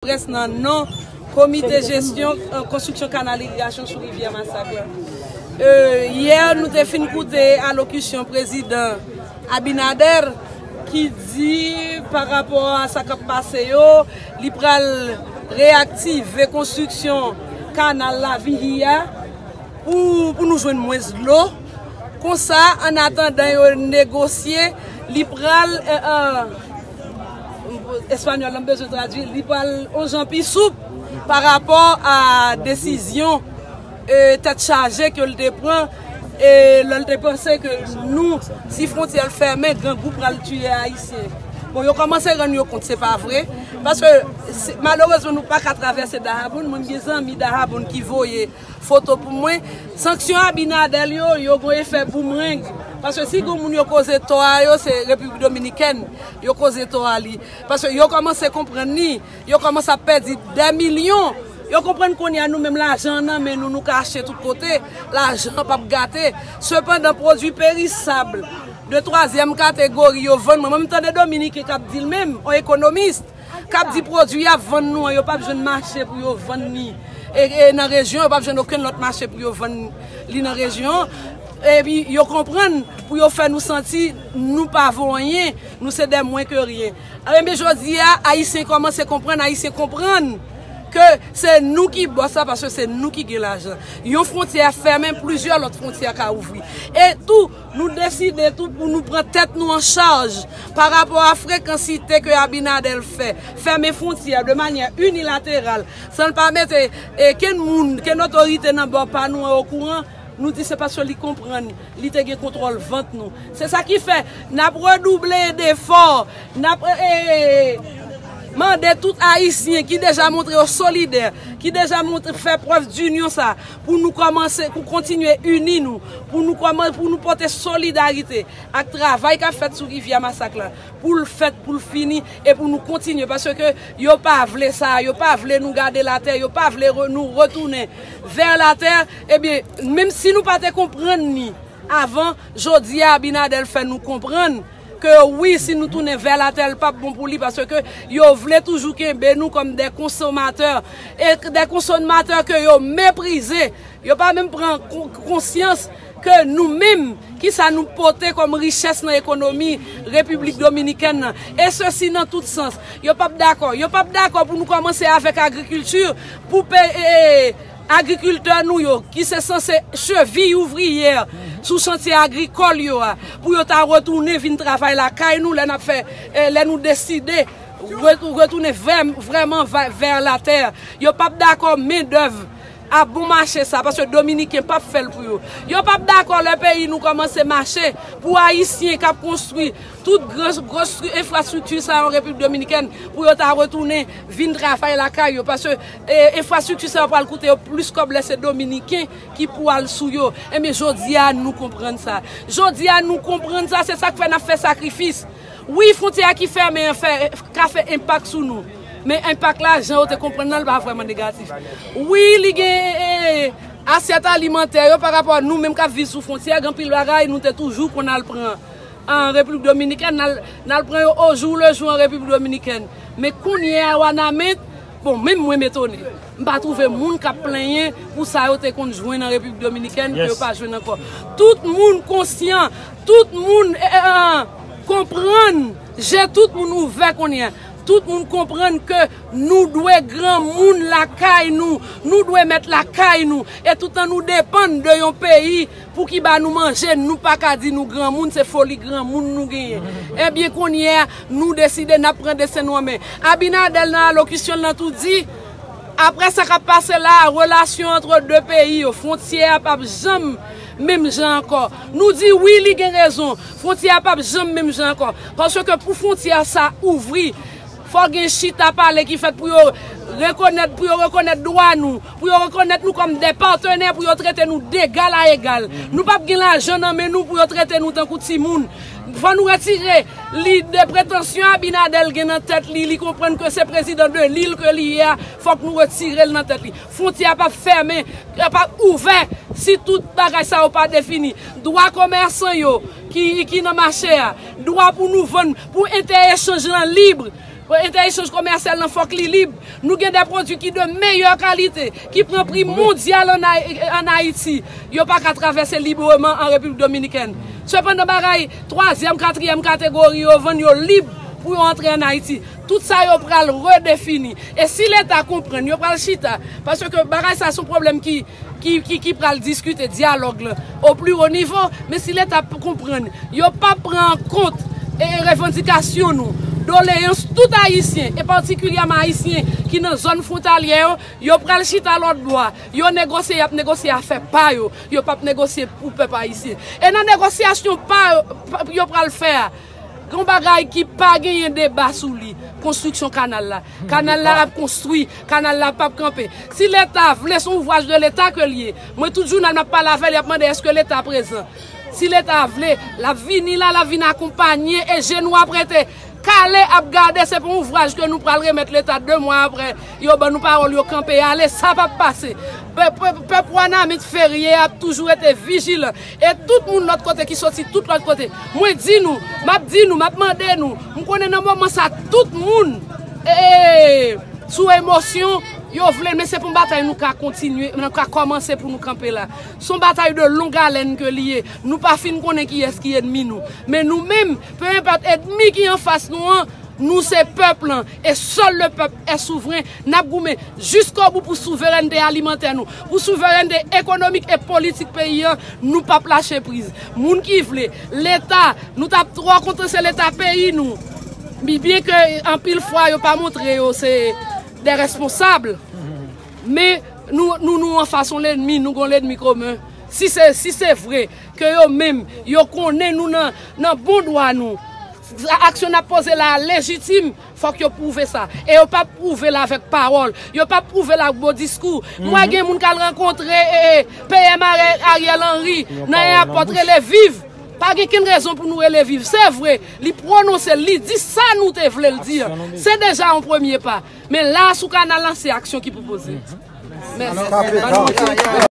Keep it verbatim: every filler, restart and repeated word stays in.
Près nan non Komite Jesyon, eh, Konstriksyon Kanal Irigasyon sou Rivyè Masak la. Eh, yè, nou te fin koute alokisyon Prezidan Abinader ki di pa rapò a sa k ap pase yo, li pral reyaktive konstriksyon kanal Lavihi a pou, pou nou jwenn mwens dlo. Konsa, an atandan yo negosye, li pral, eh, eh, espanyòl la m bezwen tradui, li pral on jan pi soup pa rapò a desizyon, eh, tèt chaje ke l te pran, eh, lè l te panse ke nou, si fwontyè l fèmen, grangou pral tiye Ayisyen. Bon, yo kòmanse rann yo kont, se pa vre. Paske, se, malerezman, nou pa ka travèse Dahabon. Mwen, m gen zanmi Dahabon ki voye foto pou mwen. Sanksyon Abinader yo, yo gon efè boomerang. Paske si gon moun yo koze tò a yo, se Repiblik Dominikèn yo koze tò a li. Paske yo kòmanse konprann li, yo kòmanse ap pèdi dè milyon. Yo konprann kounye a nou menm lajan an nan men nou, nou ka achte tout kote, lajan an p ap gate. Sepandan, pwodui perisab de twazyèm kategori yo vann, mwen, mwen m tande Dominiken k ap di l menm, on ekonomis, k ap di pwodui y ap vann nou an, yo p ap jwenn mache pou yo vann li. E, e nan rejyon, yo p ap jwenn okenn lòt mache pou yo vann li nan rejyon. Epi yo konprann pou yo fè nou santi nou pa vo anyen, nou se dè mwen ke ryen. Enben, jodi a, Ayisyen kòmanse konprann, Ayisyen konprann ke se nou ki bòs la, paske se nou ki gen lajan. Yon fwontyè fèmen, plizyè lòt fwontyè ka ouvri. E tou, nou deside tou pou nou pran tèt nou an chaj pa rapò a frekansite ke Abinader fè, fèmen fwontyè de manyè inilateral, san l pa mete, e, kenn moun, kenn otorite nan bò pa nou an okouran, nou di se paske li konprann, li te gen kontwòl vant nou. Se sa ki fè n ap redouble defò, n ap, e, e, e, mande tout Ayisyen ki deja montre yo solidè, ki deja montre, fè prèv dinyon sa, pou nou kòmanse, pou kontinye ini nou, pou nou kòman-, pou nou pote solidarite ak travay k ap fèt sou Rivyè Masak la, pou l fèt, pou l fini, e pou nou kontinye, paske yo pa vle sa, yo pa vle nou gade latè, yo pa vle re-, nou retounen vè latè. Ebyen, menm si nou pa te konprann li avan, jodi a Abinader fè nou konprann ke wi, si nou tounen vè latè, l p ap bon pou li, paske yo vle toujou kenbe nou kòm dè konsomatè, e dè konsomatè ke yo meprize. Yo pa menm pran kon-, konsyans ke nou menm, kisa nou pote kòm richès nan ekonomi Repiblik Dominikèn nan. E sesi nan tout sans. Yo p ap dakò. Yo p ap dakò pou nou kòmanse avèk agrikilti, pou pe-, e, e, agrikiltè nou yo, ki se sanse cheviy ouvriyè sou chantye agrikòl yo a, pou yo ta retounen vin travay lakay nou lè n ap fè, e, lè nou deside re-, retounen vrè-, vrèman va-, vè latè. Yo p ap dakò mendèv a bon mache sa, paske Dominiken p ap fè l pou yo. Yo p ap dakò lè peyi nou kòmanse mache pou Ayisyen k ap konstwi tout gran, gwo stri-, enfrastrikti sa yo an Repiblik Dominikèn, pou yo ta retounen vin travay lakay yo, paske, e, enfrastrikti sa yo pral koute yo plis kòb lè se Dominiken ki pou al sou yo. Ebyen, jodi a, nou konprann sa. Jodi a, nou konprann sa, se sa k fè n ap fè sakrifis. Wi, fwontyè a ki fèmen an fè, ka fè enpak sou nou. Men enpak la, jan yo te konprann nan, l pa vrèman negatif. Wi, li gen, e, e, asyèt alimantè yo pa rapò nou menm k ap viv sou fwontyè, gen anpil bagay nou te toujou konn al pran an Repiblik Dominikèn, n al, n al pran yo o jou le jou an Repiblik Dominikèn. Men kounye a, Wanament, bon, menm mwen m etone. M pa twouve moun k ap plenyen pou sa yo te konn jwenn an Repiblik Dominikèn, ke yo pa jwenn ankò. Tout moun konsyan, tout moun, e, e, e, konprann, je tout moun ouvè kounye a. Tout moun konprann ke nou dwe granmoun lakay nou, nou dwe mèt lakay nou. E toutan nou depann de yon peyi pou ki ba nou manje, nou pa ka di nou granmoun, se foli granmoun nou genyen. Ebyen, kounye a, nou deside n ap pran desten nou an men. Abinader nan alokisyon l nan tou di, apre sa k ap pase la a, relasyon ant de peyi yo, fwontyè a p ap janm menm jan ankò. Nou di wi, li gen rezon, fwontyè a p ap janm menm jan ankò. Paske pou fwontyè sa ouvri, fò gen chita pale ki fèt pou yo rekonèt, pou yo rekonèt dwa nou, pou yo rekonèt nou kòm de patenè, pou yo trete nou degal a egal. Nou p ap gen lajan nan men nou pou yo trete nou tankou timoun. Fò nou retire lide pretansyon Abinader gen nan tèt li, li konprann ke se prezidan de lil ke li ye a, fòk nou retire l nan tèt li. Fwontyè a p ap fèmen, l p ap ouvè si tout bagay sa yo pa defini. Dwa komèsan yo ki, ki nan mache a, dwa pou nou vann, pou entèechanj lan lib, Entèechanj komèsyal lan fòk li lib. Nou gen de pwodui ki de meyè kalite, ki pran pri mondyal ann Ay-, ann Ayiti. Yo pa ka travèse libreman an Repiblik Dominikèn. Sepandan, bagay twazyèm, katriyèm kategori yo vann yo lib pou yo antre ann Ayiti. Tout sa yo pral redefini. E si Leta konprann, yo pral chita. Paske bagay sa se yon pwoblèm ki, ki, ki, ki pral diskite, dyalòg lan, o pli wo nivo. Men si Leta p-, konprann, yo p ap pran an kont e, e revandikasyon nou, doleyans tout Ayisyen, e patikilyèman Ayisyen ki nan zòn fwontalyè yo, yo pral chita lòtbò a. Yo negosye, y ap negosye afè pa yo. Yo p ap negosye pou pèp ayisyen. E nan negosyasyon pa, pa yo pral fè a, gen yon bagay ki pa genyen deba sou li, konstriksyon kanal la. Kanal la ap konstwi, kanal la p ap kanpe. Si Leta vle, se yon ouvraj de Leta ke l ye. Mwen, tout jounal m ap pale avè l, y ap mande èske Leta prezan. Si Leta vle, l ap vini la, l ap vin akonpanye e je nou ap rete kale ap gade, se pa yon ouvraj ke nou pral remèt Leta de mwa apre, yo ban nou pawòl, yo kanpe ale, sa p ap pase. Pèp, pèp, pèp Wanament Ferye ap toujou rete vijilan. E tout moun lòt kote ki soti tout lòt kote, mwen di nou, m ap di nou, m ap mande nou, m konnen nan moman sa, tout moun, e, sou emosyon, yo vle, men se pa yon batay nou ka kontinye, nou ka kòmanse pou nou kanpe la. Se yon batay de long haleine ke li ye. Nou pa fin konnen kiyès ki ènmi nou. Men nou menm, peu importe ènmi ki anfas nou an, nou se pèp lan. Et seul le peuple est souverain. N ap goumen jiskobou pou souverènte alimantè nou, pou souverènte ekonomik e politik peyi an. Nou p ap lache priz. Moun ki vle, Leta, nou t ap twò kontan se Leta peyi nou. Bi-, byen ke anpil fwa yo pa montre yo se de responsab, men nou, nou, nou anfas yon lènmi, nou gon lènmi komen. Si se, si se vre ke yo menm, yo konnen nou nan, nan bon dwa nou, aksyon n ap poze la a lejitim, fòk yo pwouve sa. E yo p ap pwouve l avèk pawòl. Yo p ap pwouve l ak bon diskou. M wè gen moun k al rankontre, e, e, P M Ariel, Ariel Henry nan eyapòt, rele viv. Pa gen kenn rezon pou nou rele viv. Se vre, li pwononse l, li di sa nou te vle l di an. Se deja yon premye pa. Men la, sou kanal lan, se aksyon ki pou poze. Mèsi.